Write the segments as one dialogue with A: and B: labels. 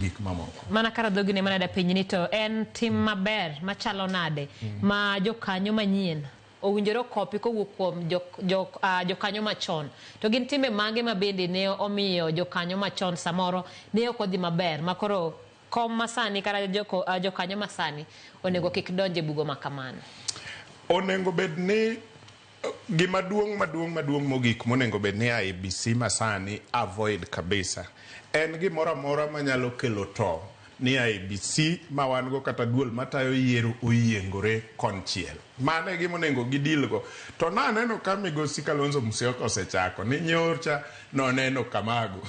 A: Gik mamoko.
B: Mana kara dhogi ne mana dapenji ni to en tim maber machalo nade ma jokanyo manyien owinjore okopi kowuok kuom jokanyo machon, to gin timbe mage ma bende ne omiyo jokanyo machon samoro ne ok odhi maber ma koro kom masani kata jokanyo masani onego kik donj e bugo ma kamano?
A: Onego bed ni gima duong' maduong' maduong' mogik monego bed ni IEBC masani avoid kabisa en gimoro amora manyalo kelo to ni IEBC ma wan go kata duol matayo yiero oyiengore konchiel. Mano e gima onego gidil go. To naneno ka migosi Kalonzo Musyoka osechako ni nyocha noneno Kamago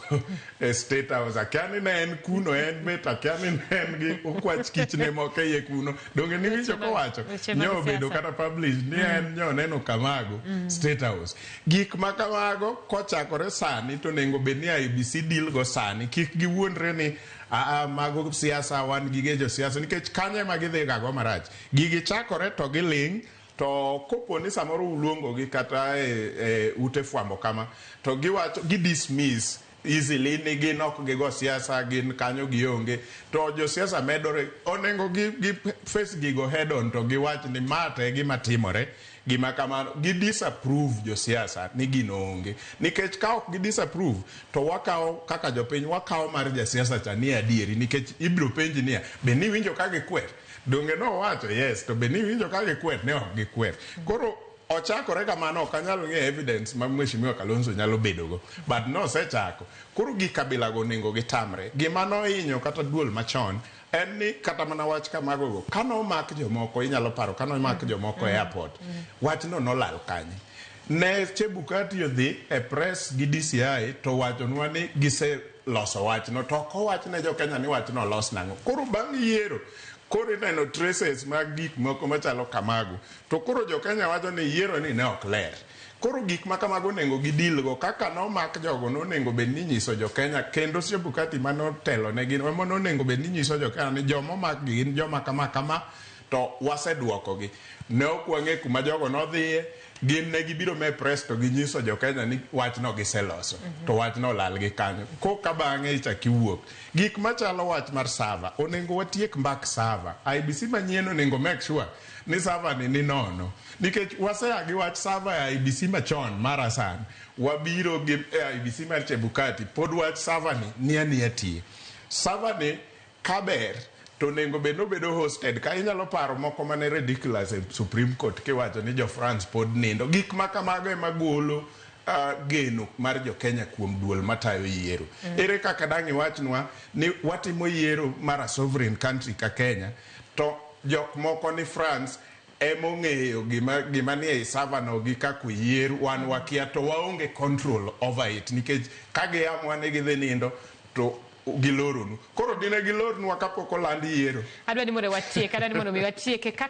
A: e State House. Akia ni ne en kuno en bet akia ni ne en gi okwach kichne moko e iye kuno. Donge niwinjo kowacho? Nyo obedo kata publish ni en nyo oneno Kamago State House. Gik ma kamago kochakore sani to onego bed ni IEBC deal go sani. Kik giwuondre ni aa mago siasa, wan gige josiasa, nikech kanyo ema gidhi gago marach. Gigi chakore to giling', to kopo ni samoro uluongogi kata e ute fwambo kama, to giwacho, gi dismiss easily ni gin ok gigo siasa, gin kanyo gionge. To josiasa medore, onego gi face gigo head on to giwach ni ma to e gima timore, gima kamano. Gi disapprove josiasa ni gino onge. Nikech ka ok gi disapprove, to wakawo kaka jopiny, wakawo mar jasiasa cha ni adieri, nikech ibiro penji niya, be niwinjo ka gikwer? Donge nowacho yes, to be niwinjo ka gikwer? Ne ok gikwer. Koro ochakore kamano, ok anyal ng'eyo evidence ma Mheshimiwa Kalonzo nyalo bedogo, but nosechako. Koro gik kabilago onego gitamre. Gima nohinyo kata duol machon en ni kata mana wach kamago go, kanomak jomoko, inyalo paro kanomak jomoko e airport, wachno nolal kanye? Ne Chebukati odhi e press gi DCI to wachonwa ni giseloso wachno, to ok owach ne jo Kenya ni wachno olos nang'o. Koro bang' yiero, koro ineno traces mag gik moko machalo kamago, to koro jo Kenya wacho ni yiero ni ne ok ler. Koro gik ma kamago onego gidil go. Kaka nomak jogo nonego bed ni nyiso jo Kenya, kendo Chebukati manotelo negi ema nonego bed ni nyiso jo Kenya ni joma omak gi gin joma kama kama, to waseduokogi. Ne ok wang'e kuma jogo nodhiye, gin ne gibiro me press to ginyiso jo Kenya ni wachno giseloso, to wachno olal gi kanyo. Koka bang'e ichak iwuok. Gik machalo wach mar server, onego watiek mbak server. IEBC manyien onego make sure ni server ni nono. Nikech wasea gi wach server e IEBC machon mar Hassan, wabiro gi e IEBC mar Chebukati, pod wach server ni ania tie. Server ni kaber to onego bed nobedo hosted ka inyalo paro moko mane ridiculous e Supreme Court kiwacho ni jo France pod nindo. Gik ma kamago ema golo geno mar jo Kenya kuom duol matayo yiero. Ere kaka dang' iwachnwa ni watimo yiero mar a sovereign country ka Kenya, to jok moko ni France emong'eyo gima nie ei server no gi kaka oyier, wan wakia to waonge control over it, nikech ka giamua ni gidhi nindo to giloronu. Koro dine gilornwa kapok oland yiero.
B: Adwa ni mondo watiek, adwa ni mondo mi watieke.